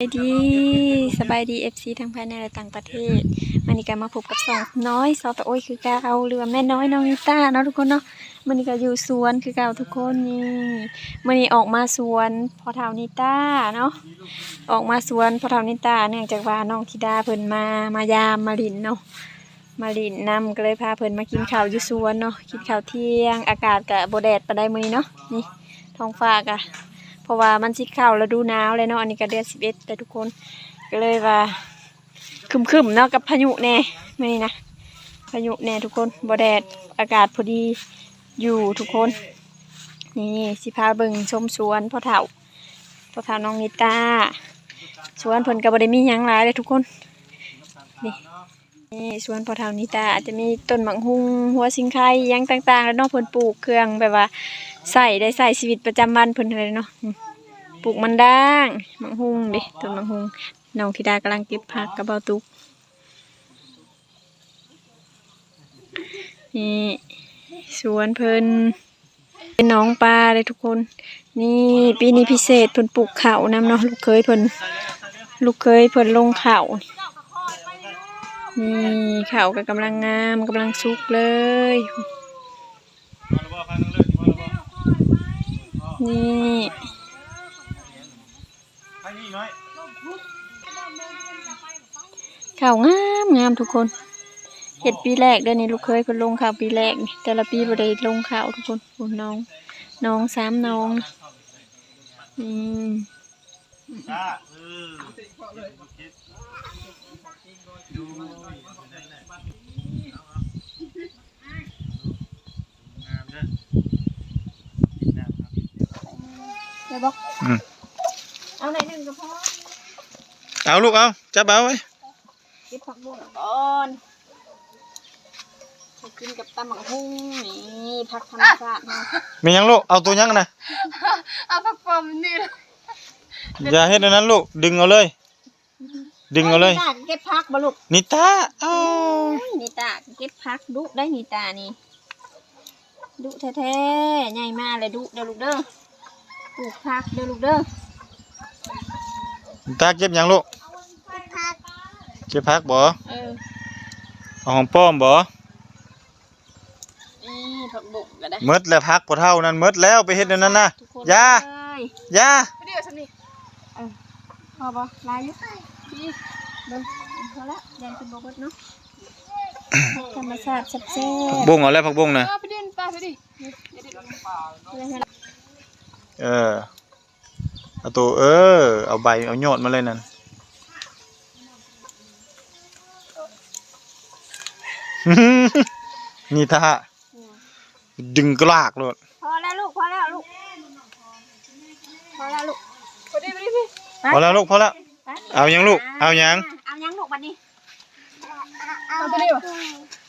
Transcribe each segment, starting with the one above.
ສະບາຍດີ ສະບາຍດີ ເອັຟຊີ ທັງພາຍໃນ ແລະ ຕ່າງປະເທດ. ມື້ນີ້ກໍມາພົບກັບຊ່ອງນ້ອຍຊາວຕາໂອ້ຍຄືເກົ່າ ຫຼືວ່າແມ່ນ້ອຍນ້ອງນິຕາເນາະທຸກຄົນເນາະ. ມື້ນີ້ກໍຢູ່ສວນຄືເກົ່າທຸກຄົນ. ນີ້ ມື້ນີ້ອອກມາສວນພໍ່ເຖົ້ານິຕາເນາະ, ອອກມາສວນພໍ່ເຖົ້ານິຕາ ເນື່ອງຈາກວ່ານ້ອງທິດາເພິ່ນມາ ມາຢາມມາຫຼິ້ນເນາະ. ມາຫຼິ້ນນຳ ກໍເລີຍພາເພິ່ນມາກິນເຂົ້າຢູ່ສວນເນາະ, ກິນເຂົ້າທ່ຽງ. ອາກາດກະບໍ່ແດດປານໃດມື້ນີ້ເນາະ. ນີ້ທ້ອງຟ້າກະ ເພາະວ່າມັນຊິເຂົ້າລະດູໜາວແລ້ວເນາະ. ອັນນີ້ກະເດືອນສິບເອັດແລ້ວທຸກຄົນ, ກໍເລີຍວ່າຄຶ້ມໆເນາະ ກັບພາຍຸແດ່ມື້ນີ້ນະ, ພາຍຸແດ່ທຸກຄົນ. ບໍ່ແດດ ອາກາດພໍດີຢູ່ທຸກຄົນ. ນີ້ຊິພາເບິ່ງຊົມສວນພໍ່ເຖົ້າ ພໍ່ເຖົ້ານ້ອງນິຕາ. ສວນເພິ່ນກໍບໍ່ໄດ້ມີຫຍັງຫຼາຍເດ້ທຸກຄົນ. ນີ້ ນີ້ສວນພໍ່ເຖົ້ານິຕາ ອາດຈະມີຕົ້ນໝາກຫຸ່ງ ຫົວສິງໄຄ ຫຍັງຕ່າງໆແຫຼະເນາະ. ເພິ່ນປູກເຄື່ອງແບບວ່າໃຊ້ ໄດ້ໃຊ້ຊີວິດປະຈຳວັນເພິ່ນຫັ້ນແຫຼະເນາະ. ອືມ ປູກມັນດາງ ໝາກຫຸ່ງເດ້ ຕົ້ນໝາກຫຸ່ງ. ນ້ອງທິດາກຳລັງເກັບຜັກກັບເບົາຕຸກ. ນີ້ສວນເພິ່ນ ເປັນໜອງປາເດ້ທຸກຄົນ. ນີ້ປີນີ້ພິເສດ ເພິ່ນປູກເຂົ້ານຳເນາະ. ລູກເຂີຍເພິ່ນ ລູກເຂີຍເພິ່ນລົງເຂົ້າ. ນີ້ເຂົ້າກໍກຳລັງງາມ ກຳລັງສຸກເລີຍ. ນີ້ ເຂົ້າງາມໆ ທຸກຄົນ. ເຮັດປີແລກເດີ້ນີ້ ລູກເຂີຍເພິ່ນລົງເຂົ້າປີແລກນີ້. ແຕ່ລະປີບໍ່ໄດ້ລົງເຂົ້າທຸກຄົນ. ໂອ້ ນ້ອງ ນ້ອງສາມນ້ອງ. ອືມ ໄດ້ບໍ່? ອືມ ເອົາໜ້ອຍໜຶ່ງກໍພໍ. ເອົາລູກ ເອົາ ຈັບເອົາໄວ້. ເກັບຜັກບົ້ງກ່ອນ ໄປກິນກັບຕຳບັກຫຸ່ງ. ນີ້ ຜັກທຳມະຊາດເຮົາ. ແມ່ນຫຍັງລູກ? ເອົາໂຕຫຍັງນະ? ເອົາຜັກປ້ອມນີ້. ຢ່າເຮັດອັນນັ້ນລູກ ດຶງເອົາເລີຍ. ດຶງເອົາເລີຍ. ນິຕາກໍເກັບຜັກບໍ່ລູກ? ນິຕາ ໂອ້ຍ ນິຕາກໍເກັບຜັກດຸໄດ໋ ນິຕານີ້ ດຸແທ້ໆ. ໃຫຍ່ມາແລ້ວດຸເດີ້ລູກເດີ້. ປູກຜັກເດີ້ລູກເດີ້. ນິຕາເກັບຫຍັງລູກ? ເກັບຜັກ ເກັບຜັກບໍ? ເອີ ເອົາຫອມປ້ອມບໍ? ນີ້ ຜັກບົ້ງກໍໄດ້ ໝົດແລ້ວ. ຜັກພໍ່ເຖົ້ານັ້ນໝົດແລ້ວ ໄປເຮັດແນວນັ້ນນະ. ຢ່າ ຢ່າ ໄປເດີຊຳນີ້. ເອີ ພໍບໍ່? ຫຼາຍຢູ່ ເບິ່ງ ພໍແລ້ວ ຢ້ານຊິບໍ່ໝົດເນາະ. ທຳມະຊາດແຊບໆ. ຜັກບົ້ງເອົາແລ້ວ ຜັກບົ້ງນະ. ເອີ ໄປເດີນປ່າໄປດິ. ເອີ ເອົາໂຕ ເອີ ເອົາໃບ ເອົາຍອດມາເລີຍນັ້ນ. ນີ້ຖ້າດຶງກະລາກໂລດ. ພໍແລ້ວລູກ ພໍແລ້ວລູກ ພໍແລ້ວລູກ ພໍດີ ພໍດີ ພໍແລ້ວລູກ ພໍແລ້ວ. ເອົາຫຍັງລູກ? ເອົາຫຍັງ? ເອົາຫຍັງລູກບັດນີ້? ເອົາໂຕນີ້ບໍ່?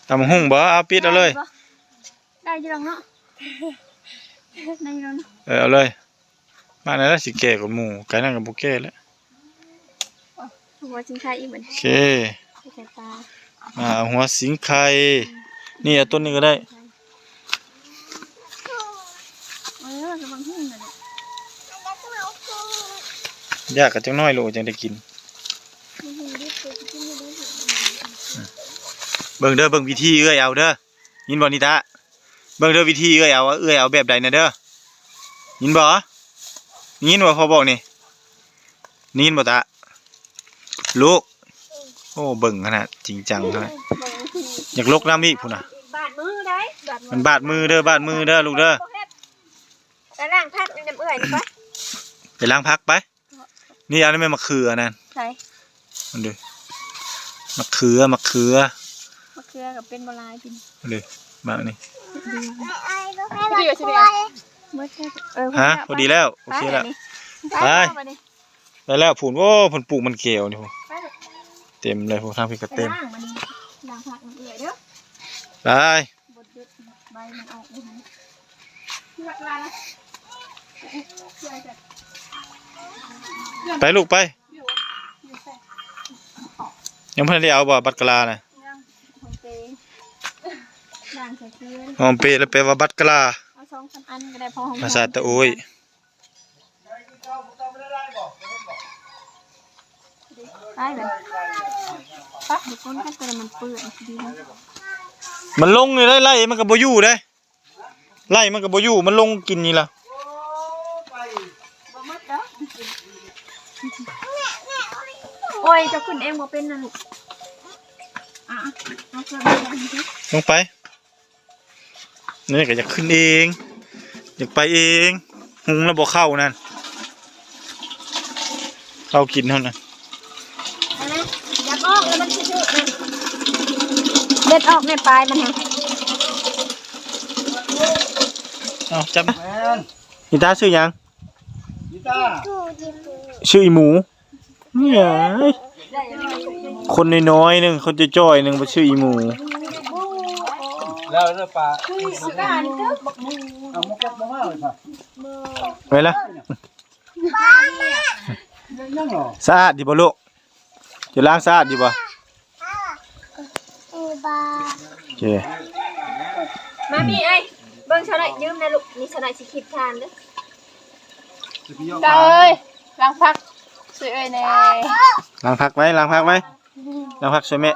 ຕຳບັກຫຸ່ງບໍ່? ເອົາ ປິດເອົາເລີຍ. ໄດ້ຢູ່ດອກເນາະ ໄດ້ຢູ່ດອກເນາະ. ເອີ ເອົາເລີຍ. ມາແລ້ວ ຊິແກ່ກວ່າໝູ່ ກາຍນັ້ນກໍບໍ່ແກ່ແລ້ວ. ຫົວສິງໄຄອີກບັດນີ້. ໂອເຄ ໃສ່ປາ. ອ່າ ເອົາຫົວສິງໄຄ. ນີ້ ເອົາຕົ້ນນີ້ກໍໄດ້. ເອີ ກຳລັງຫຸ່ງນະ. ຢາກກັນຈັກໜ້ອຍລູກ ຈັ່ງໄດ້ກິນ. ເບິ່ງເດີ ເບິ່ງວິທີເອື້ອຍເອົາເດີ. ຍິນບໍ່ນິຕາ? ເບິ່ງເດີ ວິທີເອື້ອຍເອົາ ເອື້ອຍເອົາແບບໃດນະເດີ. ຍິນບໍ່? ຍິນບໍ່ ພໍ່ບອກນີ້? ຍິນບໍ່ຕາ? ລູກ ໂອ້ ເບິ່ງຂະໜາດຈິງຈັງຂະໜາດ ຢາກລົກນ້ຳອີກພຸ້ນນະ. ບາດມືໄດ໋ ມັນບາດມືເດີ ບາດມືເດີລູກເດີ. ໄປລ້າງຜັກນຳເອື້ອຍນີ້ໄປ ໄປລ້າງຜັກໄປ. ນີ້ ອັນນີ້ແມ່ນມະເຂືອນັ້ນ. ໃສ? ມັນເດ້ ມະເຂືອ ມະເຂືອ ມະເຂືອກໍເປັນບໍ່ຫຼາຍຕິ. ມັນເດ້ ໝາກນີ້ ເອີ ພໍດີແລ້ວ ໂອເຄແລ້ວ. ໄປ ໄປແລ້ວພຸ້ນ. ໂອ້ ເພິ່ນປູກມັນແກ້ວນີ້ພຸ້ນ ເຕັມເລີຍພຸ້ນ. ທາງພີ້ກໍເຕັມ. ໄປ ໄປລູກໄປ. ຍັງບໍ່ທັນໄດ້ເອົາບໍ່ ບັດກະລານະ? ຫອມເປ ແລ້ວແປວ່າບັດກະລາ ເອົາສອງສາມອັນກໍໄດ້ ພໍຫອມໆ ພາສາຕາໂອ້ຍ. ໄປເລີຍ ໄປ ເດີ ຄົນກັນ ແຕ່ມັນເປື້ອນດີນະ ມັນລົງນີ້ໄດ້ ໄລ່ມັນກໍບໍ່ຢູ່ເດ້ ໄລ່ມັນກໍບໍ່ຢູ່ ມັນລົງກິນນີ້ລະ. ໂອ້ຍ ເຈົ້າຂຶ້ນເອງບໍ່ເປັນນະລູກ ອ່ະ ເອົາເຄື່ອງມາໃສ່ ລົງໄປ. ນີ້ກໍຢາກຂຶ້ນເອງ ຢາກໄປເອງ ຫຸງແລ້ວບໍ່ເຂົ້ານັ້ນ ເຂົ້າກິນເທົ່ານັ້ນ ຢາກອອກແລ້ວມັນຊິຖືກນັ້ນ ເດັດອອກແນ່ປາຍມັນຫັ້ນ ເອົາ ຈັບ ແມ່ນ ນິຕາ ຊື່ຫຍັງ? ນິຕາ ຊື່ອີໝູ. ເອີຍ ຄົນນ້ອຍໆໜຶ່ງ ຄົນຈ່ອຍໆໜຶ່ງ ບໍ່ຊື່ອີໝູ ແລ້ວເດີປາ ເອົາມາເກັບມາເລີຍ ໄປລະ ຍັງເນາະ ສະອາດດີບໍ່ລູກ? ຈະລ້າງສະອາດດີບໍ່? ໂອເຄ ມາມີໄອ້ ເບິ່ງຊາວນ້ອຍຢືມແດ່ລູກ ນີ້ຊາວນ້ອຍຊິຄີບທານເດີ. ເອີຍ ລ້າງຜັກຊ່ວຍເອື້ອຍແດ່ ລ້າງຜັກໄວ້ ລ້າງຜັກໄວ້ ລ້າງຜັກຊ່ວຍແມ່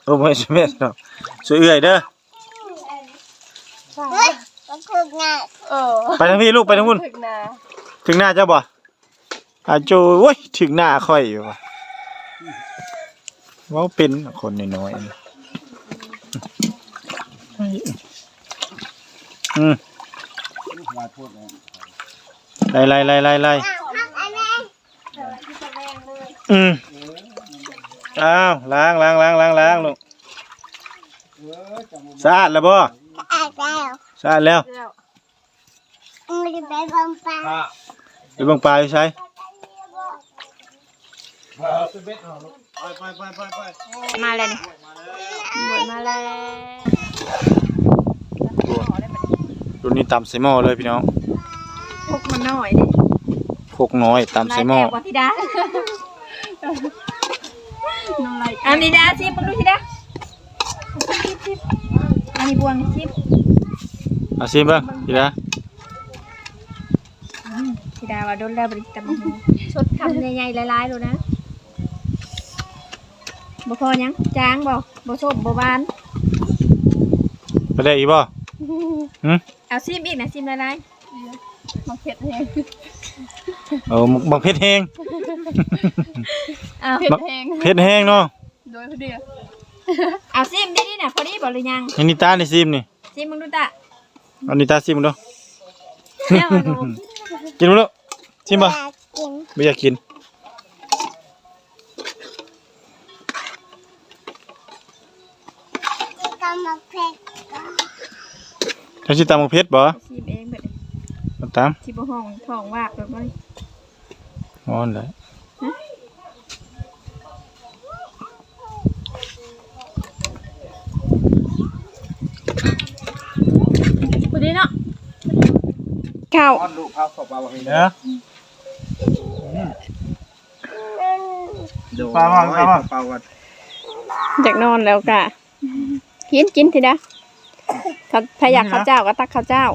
ໂອ້ ບໍ່ແມ່ນຊ່ວຍແມ່ເນາະ ຊ່ວຍເອື້ອຍເດີ. ເອີ ໄປທາງພີ້ລູກ ໄປທາງພຸ້ນ ຖືກໜ້າ ຖືກໜ້າເຈົ້າບໍ່? ອາໂຈ ໂອ້ຍ ຖືກໜ້າຂ້ອຍຢູ່ວ່າ ເວົ້າເປັນຄົນນ້ອຍໆ ອືມ ໄລ່ໆໆໆ ອືມ ອ້າວ ລ້າງໆໆໆ ລູກ ສະອາດແລ້ວບໍ່? ສະອາດແລ້ວ ສະອາດແລ້ວ ໄປເບິ່ງປາ ໄປເບິ່ງປາຢູ່ໃສ? ມາແລ້ວນີ້ ມາແລ້ວ ລຸ້ນນີ້ຕຳໃສ່ໝໍ້ເລີຍພີ່ນ້ອງ ພວກມັນນ້ອຍເດ້ ພວກນ້ອຍຕຳໃສ່ໝໍ້ ຫຼາຍແຕ່ກວ່າທິດາ ນ້ຳລາຍ ອັນນີ້ດາ ຊິມເບິ່ງດູທິດາ ອັນນີ້ບວງຊິມ ເອົາຊິມເບິ່ງທິດາ ອືມ ທິດາວ່າດົນແລ້ວບໍ່ໄດ້ກິນຕຳບັກຫຸ່ງ ຊົດຄຳໃຫຍ່ໆຫຼາຍໆໂລດນະ ບໍ່ພໍຫຍັງ ຈາງບໍ່ ບໍ່ສົ້ມບໍ່ຫວານ ປາແດກອີກບໍ່? ຫຶ ເອົາຊິມອີກນະ ຊິມຫຼາຍໆ ບັກເຜັດແຮງ ເອີ ບັກເຜັດແຮງ ເອົາ ບັກເຜັດແຮງ ເຜັດແຮງເນາະ ໂດຍ ພໍດີ ເອົາຊິມດີໆນະ ພໍດີບໍ່ຫຼືຍັງ? ໃຫ້ນິຕານີ້ຊິມນີ້ ຊິມເບິ່ງດູຕາ ເອົານິຕາຊິມເບິ່ງດູ ແລ້ວເອົາລົງ ກິນບໍ່ລູກ? ຊິມບໍ່? ບໍ່ຢາກກິນ ບໍ່ຢາກກິນ ຕຳບັກເຜັດ ເຈົ້າຊິຕຳບັກເຜັດບໍ່? ຊິມເອງເບິດ ມາຕຳ ຊິບໍ່ຮ້ອງທ້ອງວາບແລ້ວບໍ່? ຮ້ອນແຫຼະ ພໍດີເນາະ ເຂົ້າ ເນາະ ຢາກນອນແລ້ວກະ ກິນ ກິນທີດາ ຖ້າ ຖ້າຢາກເຂົ້າເຈົ້າກໍຕັກເຂົ້າເຈົ້າ